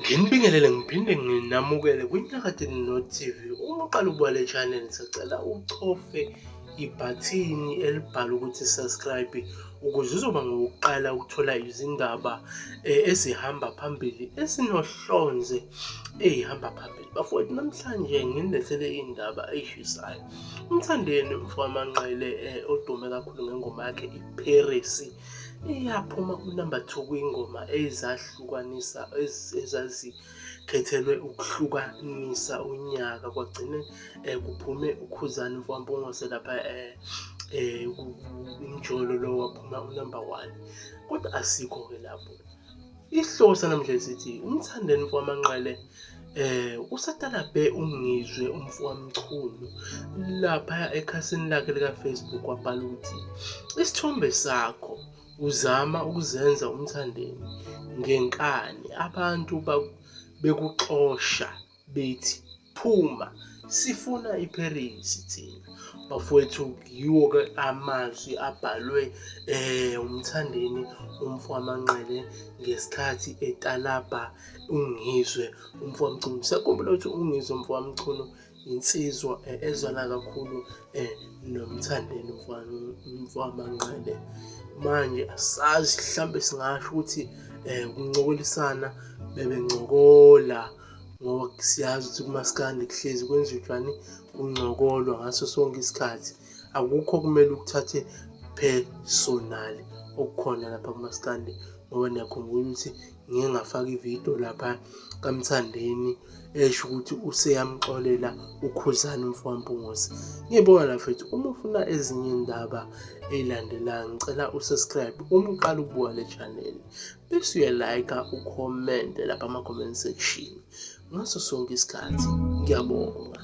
Nginibingelele ngiphinde nginamukele kwiNyakatini No TV. Uma uqala ukubuka le channel sicela uchofe ibhathini elibhala ukuthi subscribe ukuze uzoba ngowokuqala ukuthola izindaba ezihamba phambili esinohlonze ey'hamba phambili. Bafowethu namhlanje nginilethele iy'ndaba ey'shisayo. UMthandeni umfokaManqele odume kakhulu ngengoma yakhe iParis iyaphuma kunumber 2 kwingoma ezahlukanisa ezazikhethelwe ukuhlukanisa unyaka kwagcine kuphume uKhuzani mfokaMpungose lapha umjolo lo waphuma unumber 1 kodwa asikho-ke lapho. Isihloko sanamhlanje sithi uMthandeni mfokaManqele uSatalabhe uNgizwe umfokaMchunu lapha ekhasini lakhe lika Facebook wabhala ukuthi isithombe sakho uzama ukuzenza uMthandeni ngenkani abantu bekuxosha bethi phuma sifuna iParis thina. Bafowethu yiwo-ke amazwi abhalwe uMthandeni umfokaManqele ngesikhathi etalabha uNgizwe umfokaMchunu. Siyakhumbula ukuthi uNgizwe umfokaMchunu insizwa ezwana kakhulu noMthandeni umfokaManqele. Manje asazi mhlambe singasho ukuthi ukuncokolisana bebencokola ngoba siyazi ukuthi kumaskandi kuhlezi kwenziwa kuncokolwa ngaso sonke isikhathi. Akukho kumele ukuthathe personal okukhona lapha kumaskandi ngoba niyakhumbula ukuthi ngike ngafaka ividiyo lapha kaMthandeni esho ukuthi useyamxolela uKhuzani umfokaMpungose. Ngiyabonga bafethu, uma ufuna ezinye iy'ndaba ey'landelayo ngicela usubscribe uma uqala ukubuka le channel bese uyalike ucommente lapha ama-comment section ngaso sonke isikhathi. Ngiyabonga.